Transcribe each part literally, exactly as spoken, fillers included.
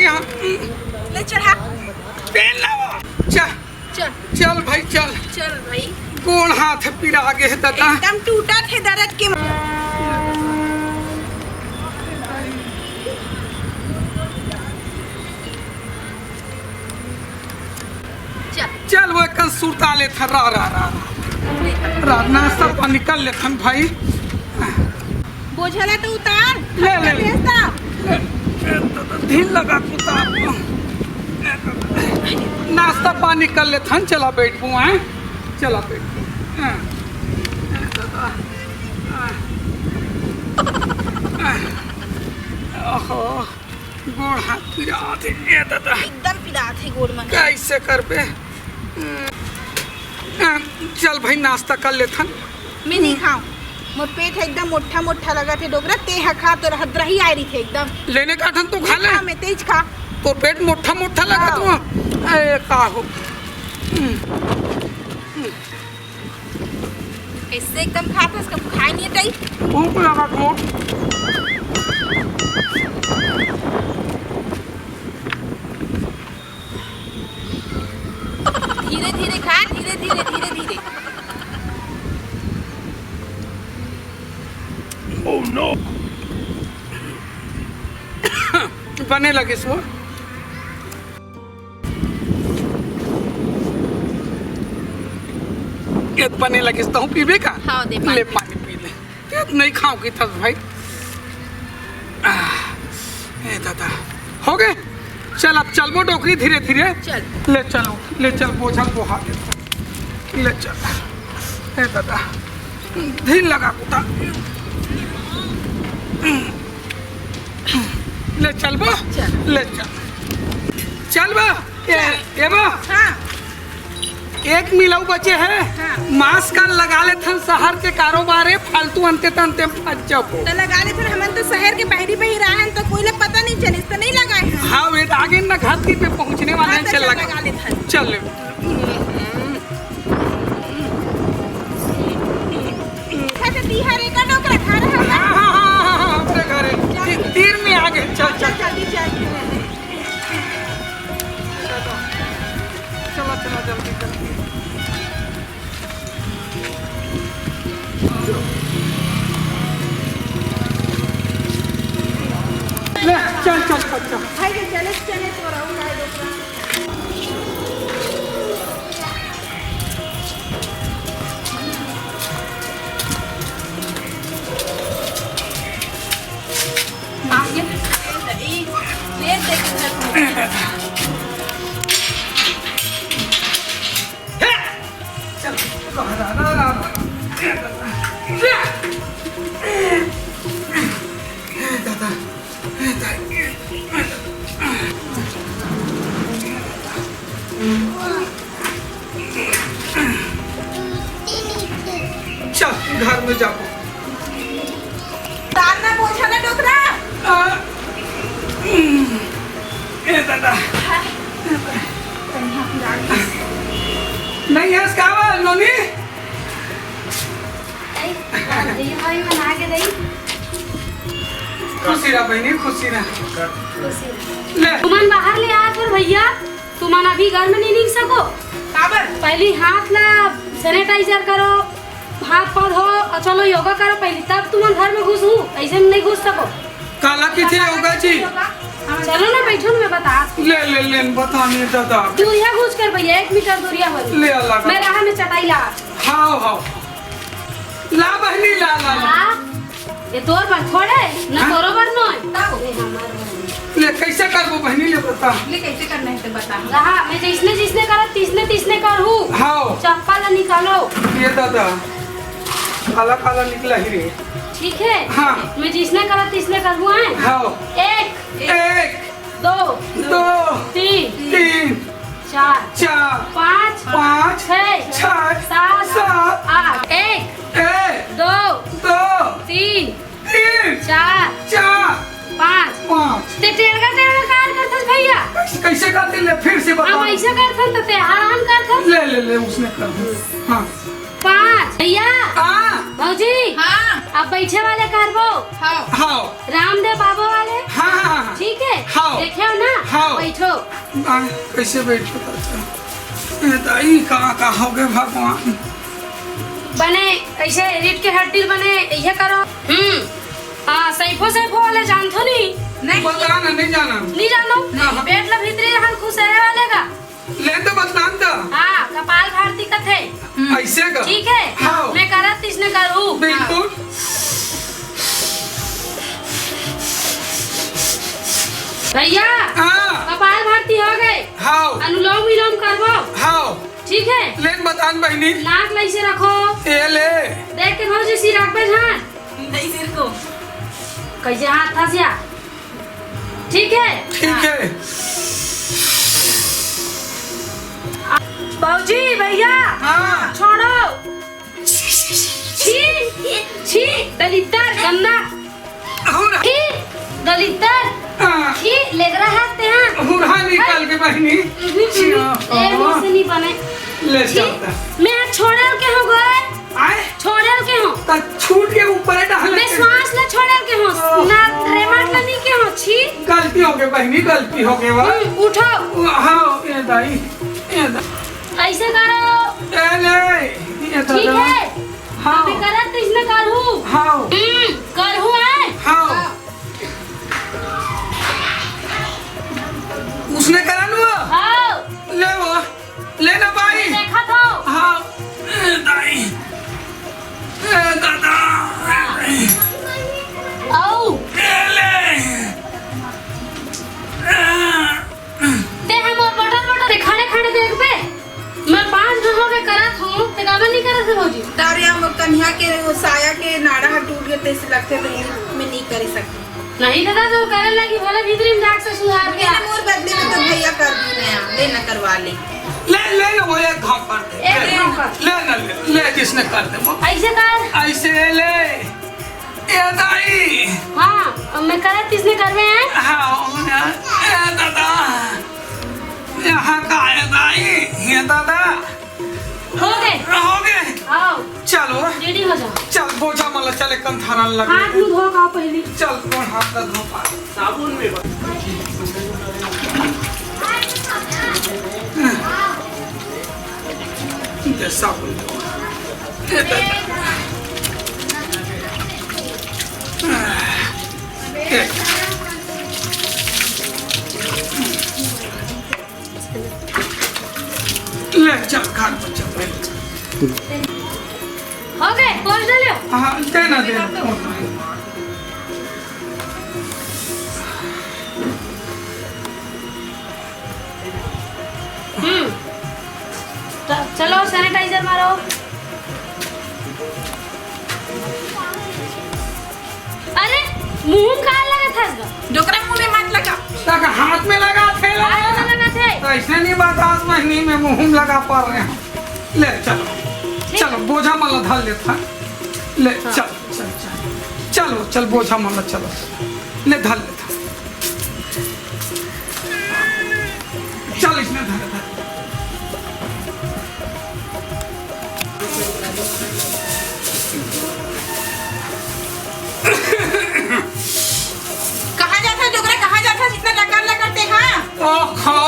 ले चढ़ा। पेन लावा। चल, चल। चल भाई, चल। चल भाई। गोड़ हाथ पिरा गे हे दादा। एकदम टूटत हे दर्द के। चल। चल, वो एक कन सुरता लेथन, रा, रा, रा, रा। रा, नाश्ता पानी कर लेथन भाई। बोझा ला तो उतार, ले, ले, ले। भेज दा। ले, ले, ढील लगा के उतार। नाश्ता पानी कर लेथन, चला बैठबो, हैं? चला बैठबो। हाँ। ओहो, गोड़ हाथ पिरात हे, ए दादा। एकदम पिरात हे गोड़ मन। कैसे करबे? चल भाई, नाश्ता कर लेथन। मैं नहीं खाऊं, मोर पेट ह एकदम मोट्ठा मोट्ठा लगत हे डोकरा, ते ह खा, तोर हदरही आय रहिथे एकदम। लेने का ठन तो खा ले। हाँ, मैं तेज खा। तोर पेट मोट्ठा मोट्ठा लगत हाँ। हो। ए, का हो? कैसे एकदम खात हस, कब खाए नहीं टाइप। भूख लगत हो। धीरे धीरे खा, धीरे धीरे, धीरे धीरे। Oh no! बने लगिस वो। ये बने लगिस, तहूँ पीबे का? हाँ, दे पानी। ले पानी पी ले। ये नहीं खाऊं किथस भाई। आह, ए दादा, हो गे। चल, अब चलबो डोकरी धीरे धीरे। चल। ले चलो, ले चल, बोझल बोहा दे। ले चल। ए दादा, ढील लगा कुता। ले चलबो। चल। ले चल। चलबो। ए, चल। ए बा। हाँ। एक मिलऊ बचे हे। हाँ। मास्क का लगा लेथन, शहर के कारोबार हे, फालतू अंते तंते में फंस जाबो। तो लगा लेथन, हमन तो शहर के बहरी बहरी रहन, तो कोई ला पता नहीं चलिस, तो नहीं लगाए हन। हाँ, वे तो आगे ना घर की पे पहुँचने वाले हाँ, हैं, तो चल चल लगा। लगा लेथन। चल ले। अच्छा, तो तीहर एक डोकरा घर है। हाँ, हाँ, हाँ, हाँ, हाँ, अपने घर है। ती-, तीर में आगे, चल, चल। जल्दी चल। चलो, चलो, जल्दी, जल्दी। ले, चल, चल, चल, चल। भाई, ये चले, चले तो रहू, काय डोकरा। आगे। ले, ले, ले। चल, घर में जाबो। तार ना बोझा ना डोकरा। आ, ए दादा। नहीं है इसका आवाज, नोनी। ए, ये भाई बना के दई। खुशी रह बहिनी, खुशी रह। खुशी रह। ले। तुमन बाहर ले आ कर भैया। तुमन अभी घर में नहीं निकल सको। काबर? पहली हाथ ला sanitizer करो, हाथ पाँव धो और चलो योगा करो पहली, तब तुमन घर में घुसहू, ऐसे में नहीं घुस सको। काला किथे योगा जी? चलो ना, बैठो ना, मैं बता। ले, ले, ले, बता नहीं दादा। तू यहाँ घुस कर भैया, एक मीटर दूरिया हो। ले अल्लाह। मैं रहा में चटाई ला। हाँ, हाँ। ला बहनी, ला, ला, ला। हाँ। ये तोर बर थोड़े, ना हाँ? तोरो बर नोय। तब? ले, कैसे करबो बहनी, ले बता। ले, कैसे करना है तो बता। रहा, मैं जैसने जैसने करत, तिसने तिसने करहू। हाँ। चप्पल ला निकालो। ये दादा, काला काला निकला ही रे। ठीक है? हाँ। मैं जैसने करत, तिसने करहू, हैं? हाँ। एक। एक। दो। दो। तीन। तीन। चार। चार। पाँच। पाँच। छः। छः। सात। सात। आठ। एक। एक। दो। दो। तीन। तीन। चार। चार। पाँच। पाँच। ते टेढ़ा टेढ़ा कार करथस भैया। कैसे, कैसे करते ले, फिर से बता। हम ऐसे करथन तो ते हारहन करथस। ले, ले, ले, उसने कर दे। हाँ। पाँच। भैया। हाँ। भौजी। हाँ। अब बैठे वाले करबो। हाँ। हाँ। रामदेव बाबा वाले। हाँ, हाँ, हाँ। ठीक है। हाँ। देखे हो ना? हाँ। बैठो। आ, कैसे बैठो? ए दाई, कहाँ, कहाँ हो गए भगवान? बने ऐसे रीढ़ के हड्डी बने, ये करो। हम्म। हाँ, सैफो, सैफो वाले जानथो नहीं? नहीं। पता ना, नहीं जाना। नहीं जानो? ना। पेट ला भीतरी रहन खुश रहे वाले का। ले तो बतलान दा। हाँ, कपाल भारती कथे। ऐसे का? ठीक है? हाँ। मैं करत तिसने करू। बिल्कुल। भैया, हाँ। कपाल भारती हो गए। हाँ। अनुलोम विलोम करबो। हाँ। ठीक है? लेन बतान बहिनी। नाक ला ऐसे रखो। ये ले। देख के भौजी, सिर रखबे ध्यान। नहीं सिर को। कैसे हाथ फंसिया? ठीक है? ठीक है। भौजी, भैया, हाँ। छोड़ो। छी, छी, दलिद्दर, गंदा। हुरहा। छी, दलिद्दर। हाँ। छी, लेगरा हाथ ते हाँ। हुरहा निकाल के बहिनी। हम्म, हम्म। छी, ए, मुंह से नहीं बने। ले छी, जाता। मैं हाथ छोड़े के हो गए। आए? छोड़े के हो। त छूट के ऊपर डाल मैं के। श्वास ला छोड़े के हो। ओहो। ना रेमट ला नहीं के हो, छी। गलती हो गई बहिनी, गलती हो गई बा। हम्म, उठो। हाँ, ये दाई, ये दाई। ऐसे करो। ए ले, ये ठीक दादा। है? हाँ। अभी करत तो इसने करहू। हाँ। हम्म, करहू है। हाँ। उसने करा नु? हाँ। ले वो, ले ना भाई। देखा था। हाँ। ए दाई। ए दादा। औ। ए ले। ए। ते हमर बटन बटन ते खड़े खड़े देखबे। मैं पाँच घंटा हो गए करत हूँ, ते काबर नहीं करत है भौजी? तारे हम कन्या के वो साया के नाड़ा ह टूट गए, तैसे लगते तो नहीं, मैं नहीं कर सकती। नहीं दादा, जो करे लगी भले भीतरी में जाके से सुधार के आ। मोर बदले में तो भैया कर दी ना, ले ना करवा ले। ले, ले ना वो एक घाव कर दे। एक ले, घाव कर। ले ना, ले, ले जिसने कर दे वो। ऐसे कर। ऐसे ले। ए दाई। हाँ, अब मैं करत किसने करवे हैं? हाँ, हो गया। ए दादा। यहाँ का है दाई? ये दादा। हो गए। हो गए। आओ। चलो। रेडी हो जाओ। चल, बोझा मला चले, कंथारा लग। हाथ मुंह धो का पहले। चल, कौन हाथ का धो पा? साबुन में। ये साबुन। ये दे। ये। ले, चल, घर पर चल, भाई। हो गए, पोंछ डाले हो? हाँ, दे ना, दे ना। हम्म। त-, चलो, sanitizer मारो। अरे, मुंह में का लगत हस गा? डोकरा मुंह में मत लगा। तक हाथ में लगा थे, लगा। हाथ में लगा थे। तो ऐसे नहीं बता, महीने में मुंह में लगा पड़ रहे हैं। ले, चलो। ठीक। चलो, बोझा मला धर लेता। ले, हाँ। चल, चल, चल। चलो, चल, बोझा मला, चलो। ले, धर लेता। चल, इसमें धर, धर। कहाँ जात हस डोकरा, कहाँ जात हस? इतना लकर लकर ते, हाँ? ओहो,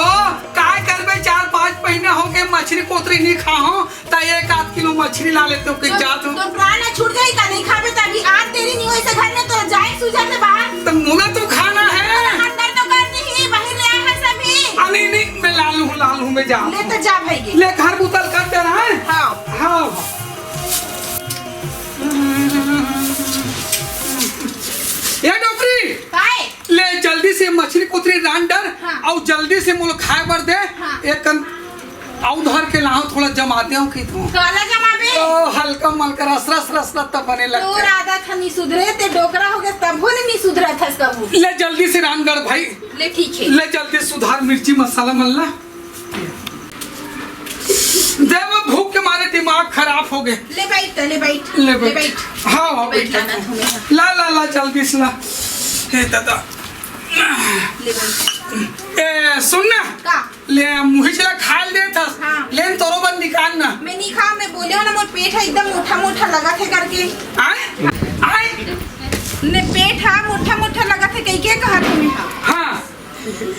काय करबे, चार पाँच महीना हो गए, मछरी कोतरी नहीं खा हो, त एक आध किलो मछरी ला लेते हो, कहीं तो, जात हो। तो प्राण छूट जाई का, नहीं खाबे त अभी आज देरी नहीं होई से घर में, तो जाए सूझा से बाहर। तो मुला तो खाना है। अंदर तो कर नहीं, बाहर ले आए हैं सभी। आ, नहीं, नहीं, मैं ला लूँ, ला लूँ, मैं जा। ले तो जा भाई के। ले घर बुतल कर दे रहा है। हाँ। हाँ। ए डोकरी, काय? ले जल्दी से मछरी कोतरी रांध डर, हाँ। अउ जल्दी से मोला खाए बर दे। हाँ। एक कन अउ धर के लाओ, थोड़ा जमाते हो कि तू। काला जमाबे? ओ, हल्का मलका रस, रस, रस, रस तब बने लगते। तोर आदत ह नी सुधरे, ते डोकरा हो गए तब हो ले नी सुधरत हस कभू। ले जल्दी से रांध डर भाई। ले ठीक है। ले जल्दी सुधार मिर्ची मसाला मन ला। दे वो भूख के मारे दिमाग खराब हो गए। ले बैठ, ले बैठ, ले ले बैठ। बैठ। हाँ, हाँ, बैठ बैठ। लाना तुम्हें। ला, ला, ला, जल्दी से ला। हे दादा। ले बैठ। ए, सुन ना। का? ले, मुही चला खा ले था। हाँ। लेन तोरो बन निकाल ना। मैं नहीं खा, मैं बोले हो ना, मोर पेट है एकदम मोटा मोटा लगा थे करके। आए? आए? ने पेट हा मोटा मोटा लगत हे, कइके कहत हूँ मैं हा। हाँ।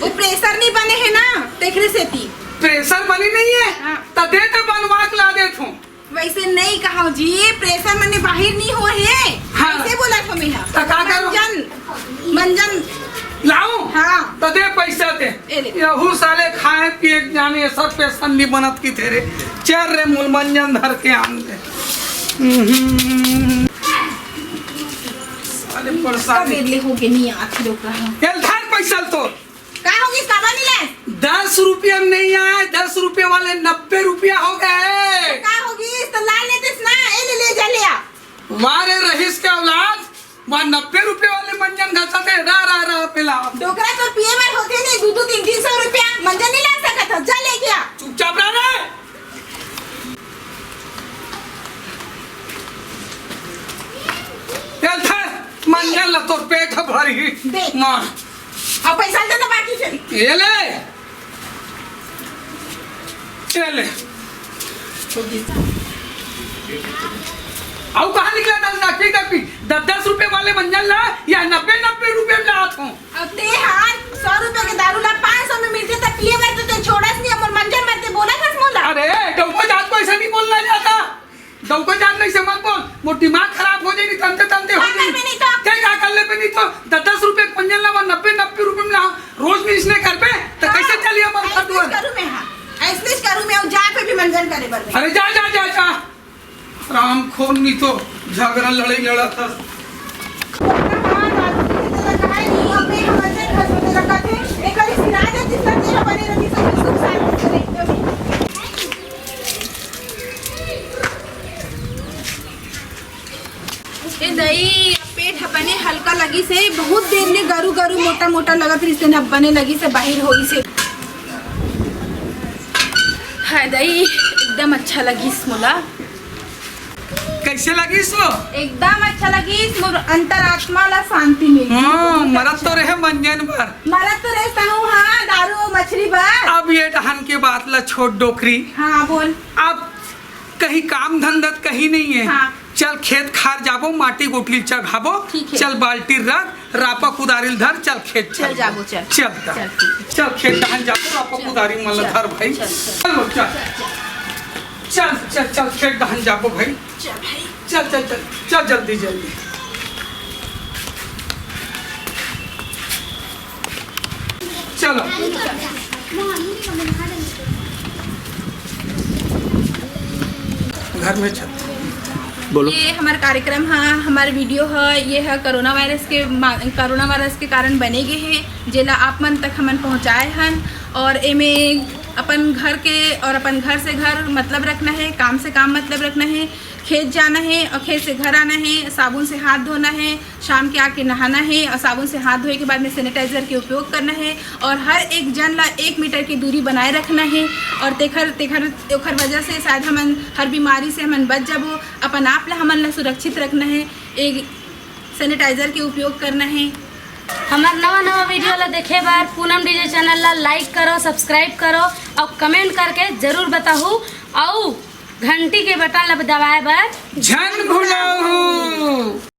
वो प्रेशर नहीं बने है ना, तेखरे सेती। प्रेशर बनी नहीं है? हाँ। त दे तो बनवा के ला देत हूँ। वैसे नहीं कहो जी, प्रेशर मने बाहिर नहीं हो है। हाँ। ऐसे बोला था मैं हा। त का करूँ? मंजन, मंजन। लाऊं? हाँ। त दे पैसा दे। ए ले। यहू साले खाए पिए के जाने, ये सब प्रेशर नहीं बनत की तेरे। चल रे, मूल मंजन धर के आन दे। हम्म। साले परेशान। कब ले हो के नहीं आत लोग रहा। चल धर पैसा तो। का होगी, काबर नहीं लाए? दस रुपया में नहीं आए, दस रुपये वाले नब्बे रुपया हो गए। का होगी, तो ला लेते ना, ए ले, ले जा, ले आ। वारे रहीस के औलाद, वहाँ नब्बे रुपये वाले मंजन घसा थे, रा, रा, रा, पिला। डोकरा तो पिए बर होते नहीं, दो, दो, तीन, तीन सौ रुपया, मंजन नहीं ला सकत हो, जा लेके आ। चुपचाप रह रे। चल धर, मंजन ला, तोर पेट ह भरही। दे। मार। अब पैसा दे ना बाकी से। ये ले। ये ले। अउ कहाँ निकला दस लाख? ठीक है, दस दस रुपए वाले मंजन ला या नब्बे नब्बे रुपए में लात हूँ। अब ते हार सौ रुपए के दारू ला पाँच सौ में मिलते त पिए बर तो ते छोड़स नहीं, मोर मंजन बर ते बोला थस मोला। अरे, डौको जात को ऐसा नहीं बोलना जाता। डौको जात नहीं से मत बोल, मोर दिमाग खराब हो जाएगी, तंते तंते हो का जाएगी। करबे नहीं तो? ते का कर ले पे नहीं तो, दस दस रुपए के मंजन ला, नब्बे नब्बे रुपए में ला, रोज में इसने कर पे, तो हाँ, कैसे चलिए हमारे घर ऐसने द्वार? करूँ मैं, हाँ, ऐसने करूँ मैं, और जा पे भी मंजन करे बर में। अरे जा, जा, जा, जा। राम खोर नहीं तो झगड़ा लड़ाई लड़ा था। ए दई, पेट ह बने हल्का लगिस हे, बहुत देर ले गरू गरू मोटा मोटा लगत रहिस, तेन ह बने लगिस हे, बाहिर होइस हे। हाय दई, एकदम अच्छा लगिस मोला। कैसे लगिस वो? एकदम अच्छा लगिस, मोर अंतरात्मा ला शांति मिली। हाँ, मरत तो रहे मंजन बर। मरत तो रहे सहू, हाँ, दारू अउ मछरी बर। अब ये डहन के बात ला छोड़ डोकरी। हाँ, बोल। अब कहीं काम धंधा त कहीं नहीं है। हाँ। चल खेत खार जाबो, माटी गोटली चघाबो। ठीक है। चल बाल्टी रख, रापा कुदारी ल धर, चल खेत चल चल। जाबो, चल। चल, चल, ठीक है। चल खेत डहन जाबो, रापा चल। कुदारी मन ल चल, धर भाई। चल, चल। चलो, चल। चल, चल। चल, चल, चल, खेत डहन जाबो भाई। चल भाई। चल, चल, चल, चल जल्दी, जल्दी। चलो। घर में छत। बोलो। ये हमार कार्यक्रम है, हमार वीडियो है, ये है कोरोना वायरस के मा-, कोरोना वायरस के कारण बने गे हे, जेला आप मन तक हमन पहुँचाए हन। और एमे अपन घर के और अपन घर से घर मतलब रखना है, काम से काम मतलब रखना है। खेत जाना है और खेत से घर आना है, साबुन से हाथ धोना है, शाम के आके नहाना है और साबुन से हाथ धोए के बाद में सैनिटाइजर के उपयोग करना है। और हर एक जन ला एक मीटर की दूरी बनाए रखना है। और तेखर तेखर ओखर वजह से शायद हमन हर बीमारी से हमन बच जाबो। अपन आप ला, हमन ला सुरक्षित रखना है। एक सैनिटाइजर के उपयोग करना है। हमार नवा नवा वीडियो ला देखे बर पूनम डीजे चैनल ला लाइक करो, सब्सक्राइब करो और कमेंट करके जरूर बताहू। अउ घंटी के बटन ला दबाए बर झन